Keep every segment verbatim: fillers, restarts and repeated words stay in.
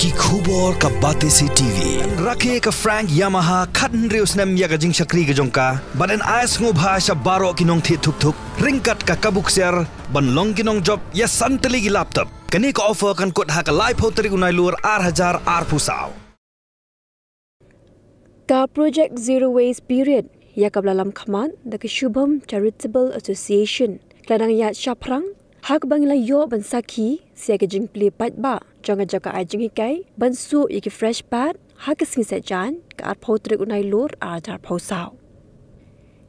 Ki khubor ka Batesi T V. Rakhe ka Frank Yamaha khathynriew snem ïa ka jingshakri ka jong ka, bad yn ai sngewbha sha baroh ki nongthied thuk thuk ryngkat ka kabu ksiar ban long ki nongjop ïa san tylli ki laptop. Kane ka offer kan kut ha ka laiphew tarik u Nailur ar hajar arphew saw. Ka Project Zero Waste Period, ïa kaba la lam khmat da ka Shubham Charitable Association, ka la dang ïaid shaphrang ha kaba ngi la ïoh ban sakhi sa ïa ka jingplie paidbah jong ka jaka ai jinghikai ban suh ïa ki fresh pad ha ka sngi Saitjaiñ, ka arphew tarik u Nailur ar hajar arphew saw.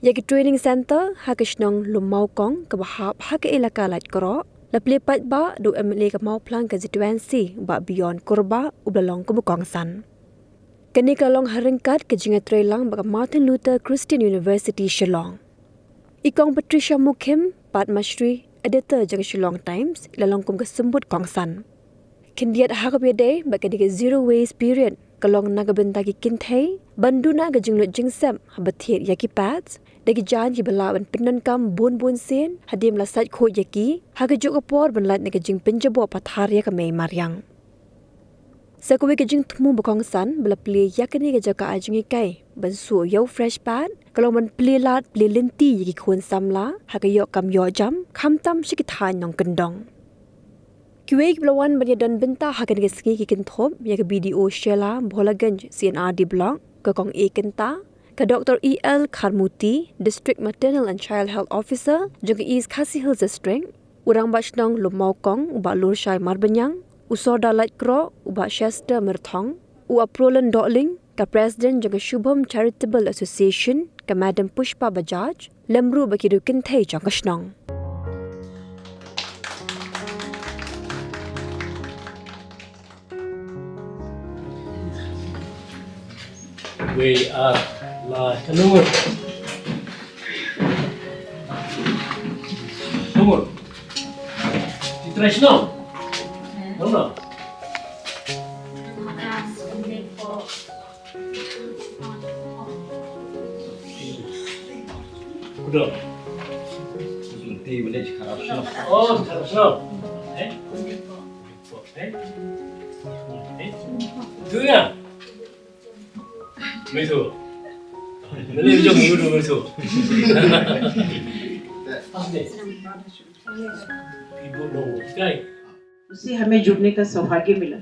Ïa ka training centre ha ka shnong Lumawkong kaba hap ha ka elaka Laitkroh, la plie paidbah da u M L A ka Mawphlang constituency, Bah Beyond Kurbah, uba la long kum u kongsan. Kane ka long ha ryngkat ka jingïatreilang bad ka Martin Luther Christian University Shillong. I Kong Patricia Mukhim, Padma Shri, editor jong ka Shillong Times, i la long kum ka symbud kongsan. Khyndiat ha kaba ïadei bad kane ka Zero Waste Period, ka long na ka bynta ki kynthei ban duna ka jinglut jingsep haba thied ïa ki pads da ki jaiñ kiba lah ban pyndonkam bun bun sien hadien ba la sait khuid ïa ki ha kajuh ka por ban lait na ka jingpynjaboh pathar ïa ka mei mariang. Sa kawei ka jingthmu ba kongsan ba la plie ïa kane ka jaka ai jinghikai ban suh ïa u fresh pad, ka long ban plie lad plie lynti ïa ki khun samla ha ka ïoh kam ïoh jam, khamtam sha ki thaiñ nongkyndong. Kiwei kiba la wan ban ïadon bynta ha kane ka sngi ki kynthup ïa ka B D O Shella, Bholaganj C and R D Block, ka Kong A Kynta, ka Doctor E L Kharmuti, District Maternal and Child Health Officer jong ka East Khasi Hills District, u Rangbah Shnong Lumawkong, u Bah Lurshai Marbaniang, u Sordar Laitkroh, u Bah Chester Myrthong, u Aprolan Dohling, ka President jong ka Shubham Charitable Association, ka Madam Pushpa Bajaj, lem ruh bad ki riew kynthei jong ka shnong. Wei, ar, lai, ka nungur. Nungur. Ti trai shnong? Nong no? Udah. Nanti boleh cakap apa? Oh, cakap apa? Eh? Eh? Eh? Itu ya? Itu. Boleh jom dulu itu. Pas deh. Ibu dong, kai. उससे हमें जुड़ने का सौभाग्य मिला।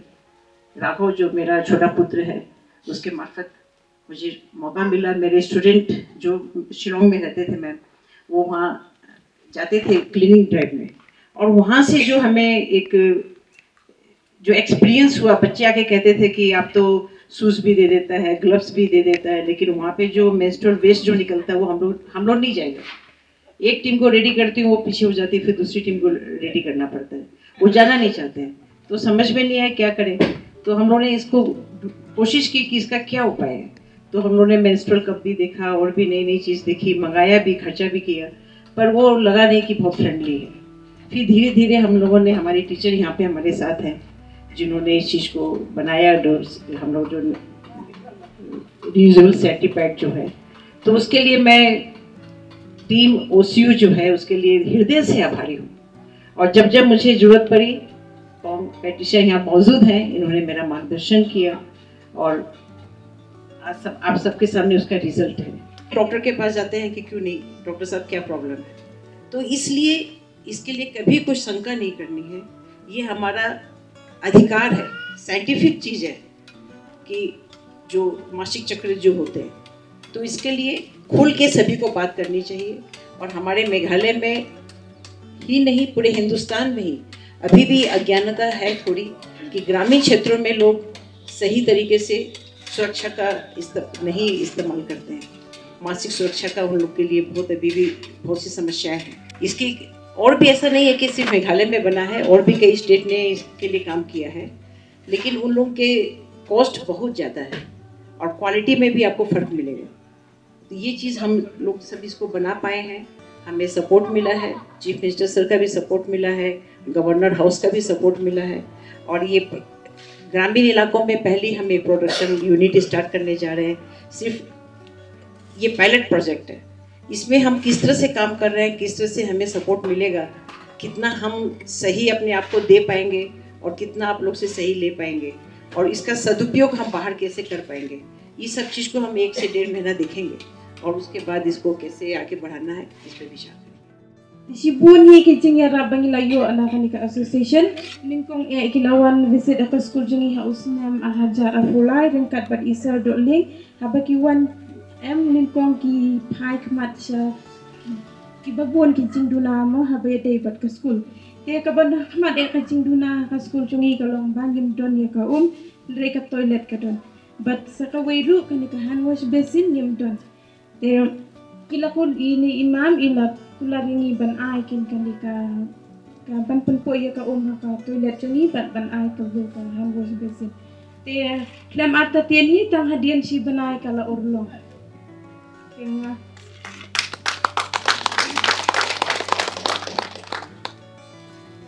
राघव जो मेरा छोटा पुत्र है, उसके मार्फत मुझे मौका मिला। मेरे स्टूडेंट जो शिलोंग में रहते थे मैम, वो वहाँ जाते थे क्लीनिंग ड्राइव में, और वहाँ से जो हमें एक जो एक्सपीरियंस हुआ, बच्चे आके कहते थे कि आप तो शूज़ भी दे देता है, ग्लव्स भी दे देता है, लेकिन वहाँ पे जो मेंस्ट्रुअल वेस्ट जो निकलता है वो हम लोग हम लोग नहीं जाएगा। एक टीम को रेडी करती हूँ, वो पीछे हो जाती है, फिर दूसरी टीम को रेडी करना पड़ता है, वो जाना नहीं चाहते हैं। तो समझ में नहीं आया क्या करें। तो हम लोगों ने इसको कोशिश की कि इसका क्या उपाय है। तो हम लोगों ने मेंस्ट्रुअल कप भी देखा और भी नई नई चीज़ देखी, मंगाया भी, खर्चा भी किया, पर वो लगा नहीं कि बहुत फ्रेंडली है। फिर धीरे धीरे हम लोगों ने, हमारे टीचर यहाँ पे हमारे साथ हैं जिन्होंने इस चीज़ को बनाया, जो हम लोग जो रियूजेबल सेटी पैड जो है, तो उसके लिए मैं टीम ओसीयू जो है उसके लिए हृदय से आभारी हूँ। और जब जब मुझे ज़रूरत पड़ी, तो पेटिशा यहाँ मौजूद हैं, इन्होंने मेरा मार्गदर्शन किया और आप सब, आप सबके सामने उसका रिजल्ट है। डॉक्टर के पास जाते हैं कि क्यों नहीं, डॉक्टर साहब क्या प्रॉब्लम है, तो इसलिए इसके लिए कभी कोई शंका नहीं करनी है। ये हमारा अधिकार है, साइंटिफिक चीज़ है कि जो मासिक चक्र जो होते हैं, तो इसके लिए खुल के सभी को बात करनी चाहिए। और हमारे मेघालय में ही नहीं, पूरे हिंदुस्तान में ही अभी भी अज्ञानता है थोड़ी कि ग्रामीण क्षेत्रों में लोग सही तरीके से सुरक्षा का इस्त-, नहीं इस्तेमाल करते हैं। मासिक सुरक्षा का उन लोग के लिए बहुत, अभी भी बहुत सी समस्याएं हैं। इसकी और भी ऐसा नहीं है कि सिर्फ मेघालय में बना है, और भी कई स्टेट ने इसके लिए काम किया है, लेकिन उन लोगों के कॉस्ट बहुत ज़्यादा है और क्वालिटी में भी आपको फ़र्क मिलेगा। तो ये चीज़ हम लोग सब इसको बना पाए हैं, हमें सपोर्ट मिला है, चीफ मिनिस्टर सर का भी सपोर्ट मिला है, गवर्नर हाउस का भी सपोर्ट मिला है। और ये प-, ग्रामीण इलाकों में पहली हम ये प्रोडक्शन यूनिट स्टार्ट करने जा रहे हैं। सिर्फ ये पायलट प्रोजेक्ट है, इसमें हम किस तरह से काम कर रहे हैं, किस तरह से हमें सपोर्ट मिलेगा, कितना हम सही अपने आप को दे पाएंगे और कितना आप लोग से सही ले पाएंगे, और इसका सदुपयोग हम बाहर कैसे कर पाएंगे, ये सब चीज़ को हम एक से डेढ़ महीना देखेंगे और उसके बाद इसको कैसे आगे बढ़ाना है, इस पर विचार करेंगे। Shibun hi ki jingïarap ba ngi la ïoh na kane ka association. Nyngkong eh ki la wan visit ha ka skul jong ngi ha u snem ar hajar arphew lai ryngkat bad i Sir Dohling. Haba ki wan em nyngkong ki phai khmat sha ki babun ki jingduna mo haba ïadei bad ka skul. Te kaba na khmat eh ka jingduna ka skul jong ngi ka long ba ngim don ïa ka um, hynrei ka toilet ka don. Bad sa kawei ruh kane ka hand wash basin ngim don. Te ki la kul i ne i mam i la kular ïa ngi ban ai kin kane ka, ka ban pynpoi ïa ka um ha ka toilet jong ngi bad ban ai ka blue ka hand wash basin. Te khlem artatien hi tang hadien shi bnai ka la urlong. Te nga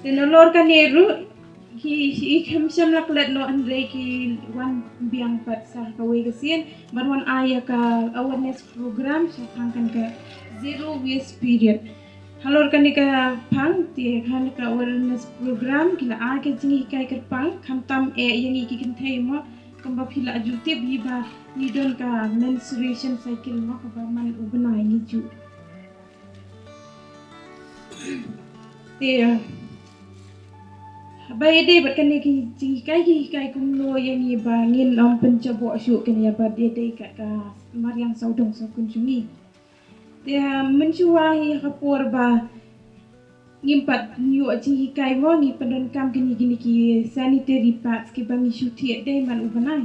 Te nalor kane ruh hi, hi khlem shym la klet noh hynrei ki wan biang pat sa kawei ka sien ban wan ai ïa ka awareness program shaphang kane ka zero waste period. Halor kane ka phang te kane ka awareness program ki la ai ka jinghikai kyrpang khamtam eh ïa ngi ki kynthei mo, kumba phi la ju tip hi ba ngi don ka menstruation cycle mo kaba man u bnai ngi ju Te haba ïadei bad kane ki jinghikai ki hikai kumno ïa ngi ba ngin ym pynjaboh shuh kane ïa ba ïadei ka, ka mariang sawdong sawkun jong ngi. Te mynshuwa hi ha ka por ba ngim pat ïoh jinghikai mo ngi pyndonkam kine kine ki sanitary pads kiba ngi shu thied dei man u bnai.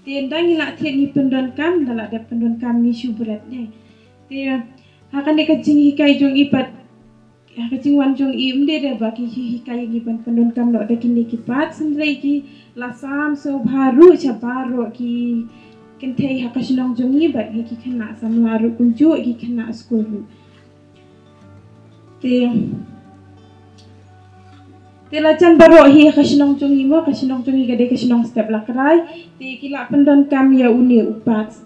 Te ynda ngi la thied ngi pyndonkam, ynda la dep pyndonkam ngi shu bret dei. Te ha kane ka jinghikai jong i pat ha ka jingwan jong i ym dei re ba ki hi hikai ngi ban pyndonkam noh da kine ki pads hynrei ki la sam sngewbha ruh sha baroh ki kynthei ha ka shnong jong ngi bad ngi ki khynnah samla ruh kumjuh ki khynnah skul ruh. Te te la jan baroh hi ha ka shnong jong ngi mo, ka shnong jong ngi ka dei ka shnong step Lakrai. Te ki la pyndonkam ïa une u pads.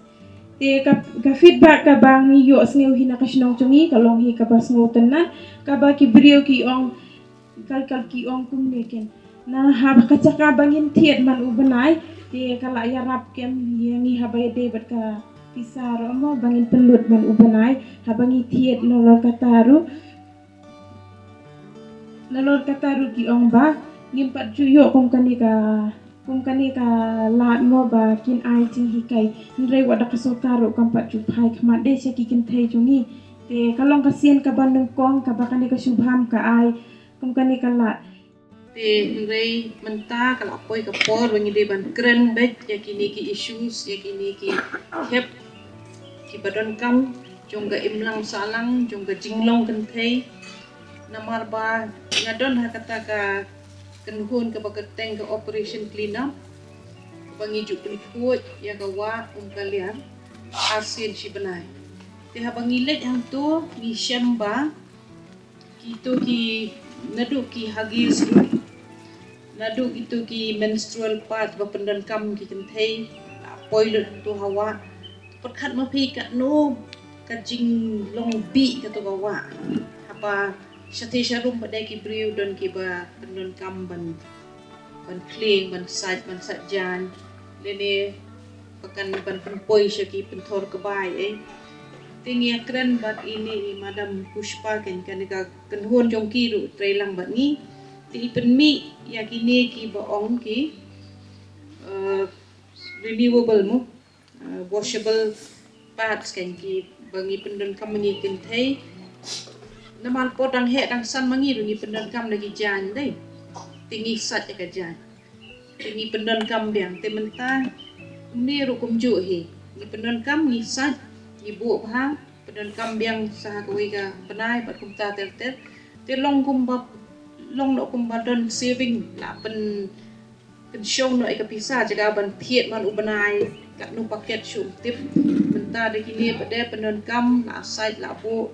Te ka, ka feedback kaba ngi ïoh sngew hi na ka shnong jong ngi ka long hi kaba sngewtynnat, kaba ki briew ki ong kal kal ki ong kumne ken. Na ha ka jaka ba ngin thied man u bnai te ka la ïarap kem ïa ngi haba ïadei bad ka pisa ruh mo ba ngin pynlut man u bnai haba ngi thied nalor kata ruh. Nalor kata ruh ki ong ba ngim pat ju ïoh kum kane ka, kum kane ka lad mo ba kin ai jinghikai. Hynrei wat da ka sorkar ruh kam pat ju phai khmat de sha ki kynthei jong ngi. Te ka long ka sien kaba nyngkong kaba kane ka Shubham ka ai kum kane ka lad. Te hynrei mynta ka la poi ka por ba ngi dei ban kren beit ïa kine ki issues, ïa kine ki khep kiba donkam jong ka imlang sahlang, jong ka jinglong kynthei. Namar ba nga don ha kata ka kynhun kaba kyrteng ka Operation Clean Up, ba ngi ju pynkhuid ïa ka wah Umkaliar arsien shi bnai. Te haba ngi leit hangto ngi shem ba kito ki, naduh ki Huggies ruh, naduh kito ki menstrual pad ba pyndonkam ki kynthei, la poi lut hangto ha wah. Pyrkhat ma phi katno ka jinglong bih kato ka wah. Haba shathie sharum pat de ki briew don kiba pyndonkam ban ban khlieng, ban sait, ban sait jaiñ, lane ba kan ban pynpoi sha ki pynthor kbai eh. Te ngi ïa kren bad ine i Madam Pushpa, kane ka kynhun jong ki ruh trei lang bad ngi. Te i pynmih ïa kine kiba ong ki, eh, renewable mo, eh, washable pads, kane kiba ngi pyndonkam ma ngi kynthei. Namar por dang heh dang san ma ngi ruh ngi pyndonkam da ki jaiñ dei. Te ngi sait ïa ka jaiñ. Te ngi pyndonkam biang, te mynta une ruh kumjuh hi. Ngi pyndonkam, ngi sait, ngi buh bha, pyndonkam biang sa ha kawei ka bnai bad kumta ter ter. Te long kumba, long noh kumba don saving, la pyn, pynshong noh ïa ka pisa jaka ban thied man u bnai katno paket shuh ym tip. Mynta da kine pat de pyndonkam, la sait, la buh,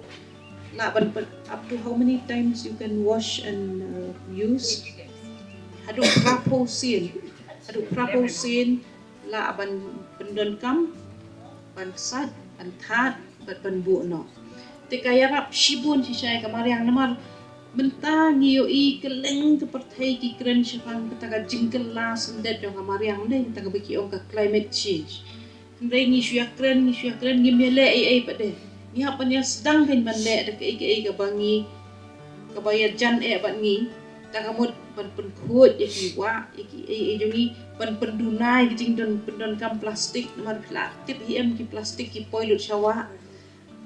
la ban pyn, up to how many times you can wash and, uh, use? Haduh phraphew sien. Haduh phraphew sien la ban pyndonkam, ban sait, ban thad bad ban buh noh. Te ka ïarap shibun shisha ïa ka mariang namar Mynta ngi ïohi kylleng ka pyrthei ki kren shaphang kata ka jingkylla syndet jong ka mariang, ne kata kaba ki ong ka climate change. Hynrei ngi shu ïakren, ngi shu ïakren, ngim ïaleh ei ei pat de. Ngi hap ban ïa sdang kein ban leh da kaei kaei kaba ngi, kaba ïajan eh bad ngi. Kata ka mut ban pynkhuid ïa ki wah, ïa ki ei ei jong ngi, ban pynduna ïa ki jingdon pyndonkam plastik, namar phi la tip hi em, ki plastik ki poi lut sha wah.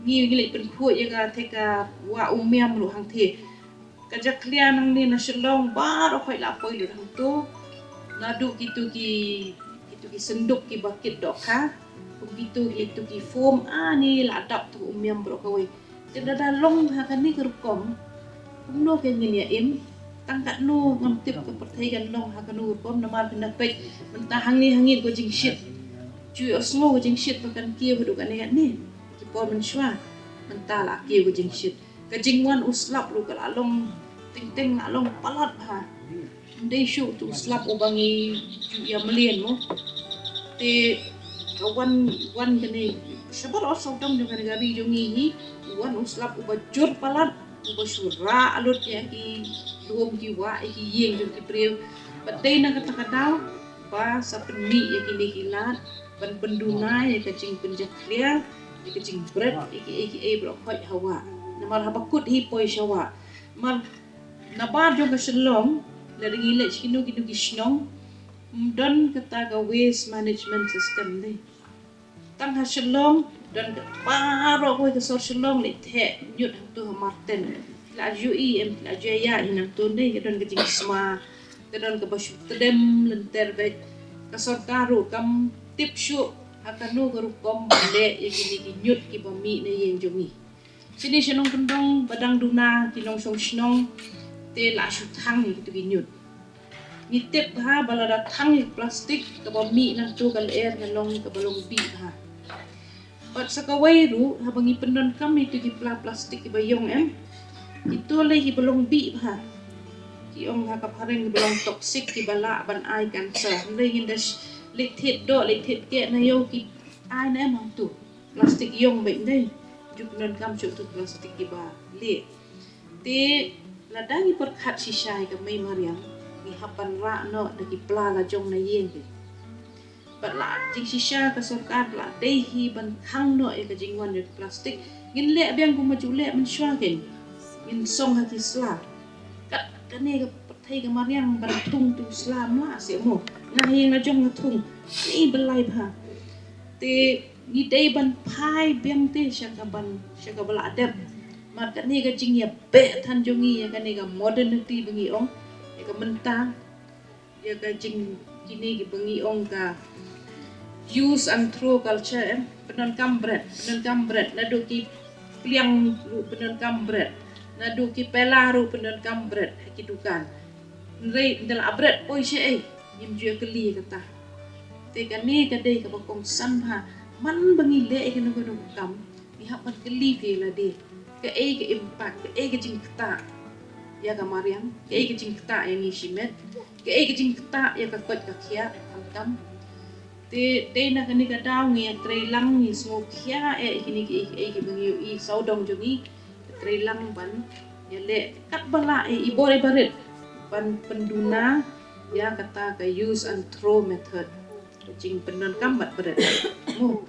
Ngi ngi leh pynkhuid ïa ka theh ka wah Umiam ruh hangthie. Ka jakhlia nangne na Shillong baroh khoit la poi lut hangto. Naduh kitu ki, kitu ki synduk kiba kit dohkha, kum kitu, kitu ki foam, ani la dap tu Umiam baroh kawei. Te lada long ha kane ka rukom, kumno kein ngin ïa im? Tang katno ngam tip ka pyrthei kan long ha kano ka rukom, namar phin da peit mynta hangne hangne ka jingshit. Ju ïohsngew ka jingshit ba kan kiew haduh kane kane. Ki por mynshuwa mynta la kiew ka jingshit. Ka jingwan u slap ruh ka la long teng teng, la long palat bha. Ym dei shuh utu u slap uba ngi ju ïa mlien mo. Te ka wan, wan kane shabar sawdong jong kane ka ri jong ngi hi, wan u slap uba jur palat, uba shu rah lut ïa ki lum ki wah, ïa ki ïing jong ki briew. Bad dei na kata ka daw ba sa pynmih ïa kine ki lad ban pynduna ïa ka jingpynjakhlia, ïa ka jingbret ïa kiei kiei baroh khoit ha wah. Namar haba kut hi poi sha wah. Namar nabar jong ka Shillong, lada ngi leit sha kino kino ki shnong, ym don kata ka waste management system de. Tang ha Shillong don ka, baroh kawei ka sor Shillong leit theh ñiut hangto ha Marten. La ju ïohi em, la ju ïa ïa hi nangto, ne ka don ka jingsma, ka don kaba shu tdem lynter beit. Ka sorkar ruh kam tip shuh ha kano ka rukom ban leh ïa kine ki ñiut kiba mih na ïing jong ngi. Shane sha Nongkyndong ba dang duna ki nongshong shnong, te la shu thang ïa kitu ki ñiut. Ngi tip bha ba lada thang ïa ka plastik, kaba mih nangto ka lyer ka long kaba long bih bha. Bad sa kawei ruh, haba ngi pyndonkam ïa kitu ki pla plastik kiba ïong em, kito lei kiba long bih bha, ki ong ha ka phareng kiba long toxic, kiba lah ban ai cancer. Hynrei ngin da sh-, leit thied doh, leit thied keh na ïew, ki ai ne em hangto. Plastik ïong beit, ym dei ju pyndonkam shuh tu plastik kiba lieh. Te lada ngi pyrkhat shisha ïa ka mei mariang, ngi hap ban rah noh da ki pla la jong na ïing te. Bad la jingshisha ka sorkar la dei hi ban thang noh ïa ka jingwan jong ki plastik. Ngin leh biang kumba ju leh mynshuwa kein. Ngin song ha ki sla. Kat kane ka pyrthei ka mariang ban thung tu sla, ym lah seh mo. Nga ha ïing la jong nga thung. Ni belai bha. Te ngi dei ban phai biang te sha kaban, sha kaba la dep. Namar kane ka jingïabeh than jong ngi ïa kane ka modernity ba ngi ong, ïa ka mynta, ïa ka jing, kine kiba ngi ong ka use and throw culture, em, pyndonkam bret, pyndonkam bret, naduh ki pliang ruh pyndonkam bret, naduh ki pela ruh pyndonkam bret ha ki dukan. Hynrei ynda la bret poi shaei, ngim ju ïa kylli ïa kata. Te kane ka dei kaba kongsan bha, man ba ngi leh ïa kano kano ka kam, ngi hap ban kylli phi ïa lade, kaei ka impact, kaei ka jingktah ïa ka mariang, kaei ka jingktah ïa ngi shimet, kaei ka jingktah ïa ka koit ka khiah, khamtam. Te dei na kane ka daw ngi ïa trei lang, ngi sngewkhia eh ïa kine kiei kiei kiba ngi ïohi sawdong jong ngi. Trei lang ban ïaleh katba lah ïa i bor i barit ban pynduna ïa kata ka use and throw method. Jingpyndonkam bad bret. Mo.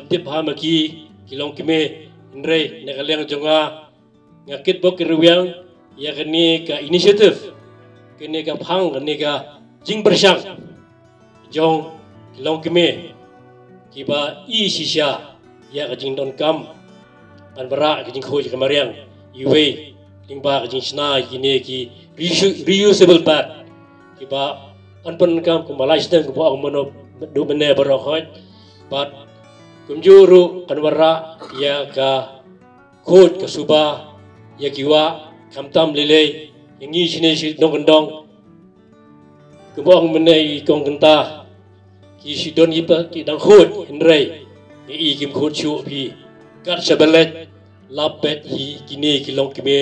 tip ha ma ki ki longkmie, hynrei na ka liang jong nga, nga kitbok ki rwiang ïa kane ka initiative, kane ka phang, kane ka jingpyrshang jong ki longkmie kiba i shisha ïa ka jingdonkam ban wanrah ka jingkhuid ka mariang iwei lyngba ka jingshna ïa kine ki reusable bag kiba yn pyndonkam kumba lai snem kumba ong mynno mynne baroh khoit. Bad kumjuh ruh kan wanrah ïa ka khuid ka suba ïa ki wah, khamtam lei lei ïa ngi shane shi nongkyndong. Kumba ong mynne i kong kynta, ki shu don ki pa ki dang khuid, hynrei ngi i kim khuid shuh phi. Kat shaba leit lap beit hi kine ki longkmie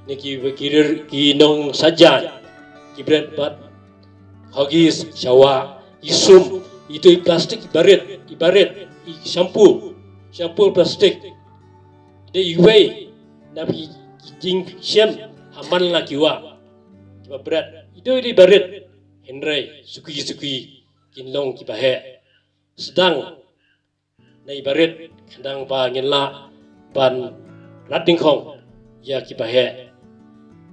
ne ki ki rir ki nongsajan, ki bret bad Huggies, shawa, i sum, ito i plastik, i barit, i barit, i shampoo, shampoo plastik. Dei iwei na phi jingshem ha man la ki wah kiba bret. Ito i barit, hynrei suki suki kin long kiba heh. Sdang na i barit khnang ba ngin lah ban rat dyngkhong ïa kiba heh.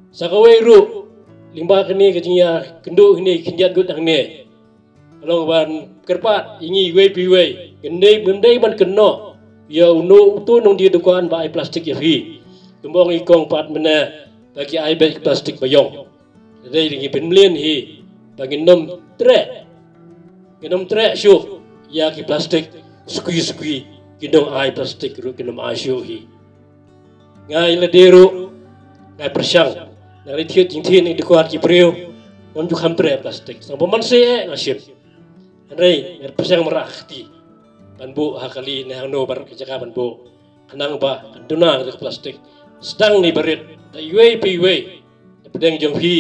Sa kawei ruh lyngba kane ka jingïakynduh kine khyndiat ngut hangne, ka long ban kyrpad ïa ngi iwei pa iwei, ngim dei, ngim dei ban kynnoh ïa uno uto nongdie dukan ba ai plastik ïa phi. Kumba ong i kong pat mynne, ba ki ai beit plastik ba ïong. Dei ngi pynmlien hi ba ngin ym treh, ngin ym treh shuh ïa ki plastik. Suki suki ki nong ai plastik ruh kin ym ai shuh hi. Nga i lade ruh nga pyrshang, nga ri thied jingthied na ki dukan ki briew, ngam ju kham treh plastik. Sngewbha man se eh nga shim. Hynrei nga pyrshang marah kti ban buh ha kali ne hangno baroh ki jaka ban buh, khnang ba kan duna ka plastik. Sdang na i barit, da iwei pa iwei, da pdeng jong phi,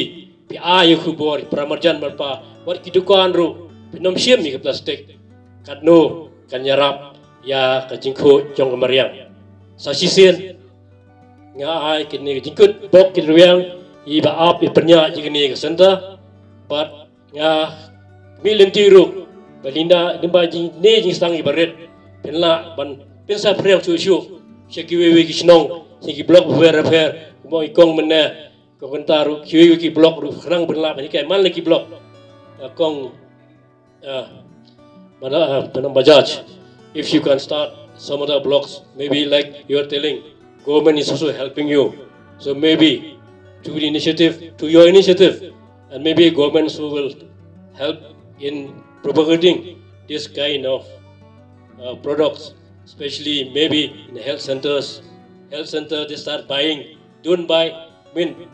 phi ai ïa u khubor ïa para marjan marpa, wat ki dukan ruh phin ym shim ïa ka plastik. Katno kan ïarap ïa ka jingkhuid jong ka mariang. Sa shisien nga ai kane ka jingkitbok ki rwiang iba ap i pynïaid ïa kane ka centre. Bad nga mih lynti ruh ba lynda lyngba jing ne jingsdang iba rit, phin lah ban pynsaphriang shuh shuh sha kiwei kiwei ki shnong, sha ki block bapher bapher, kumba ong i kong mynne, kong kynta ruh, kiwei kiwei ki block ruh khnang phin lah ban hikai man la ki block. Ah, kong, ah, Madam, ah, Madam Bajaj, if you can start some other blocks, maybe like you are telling, government is also helping you. So maybe through the initiative, through your initiative, and maybe governments who will help in propagating this kind of, uh, products, especially maybe in the health centers. Health center, they start buying, don't buy, I mean,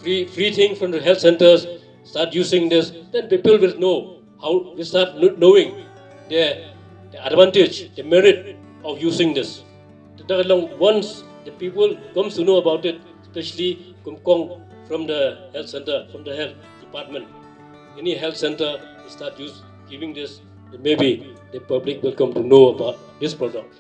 free, free thing from the health centers, start using this, then people will know how, will start kno-, knowing the, the advantage, the merit of using this. That along, once the people comes to know about it, especially kum kong from the health center, from the health department, any health center, they start use, giving this, then maybe the public will come to know about this product.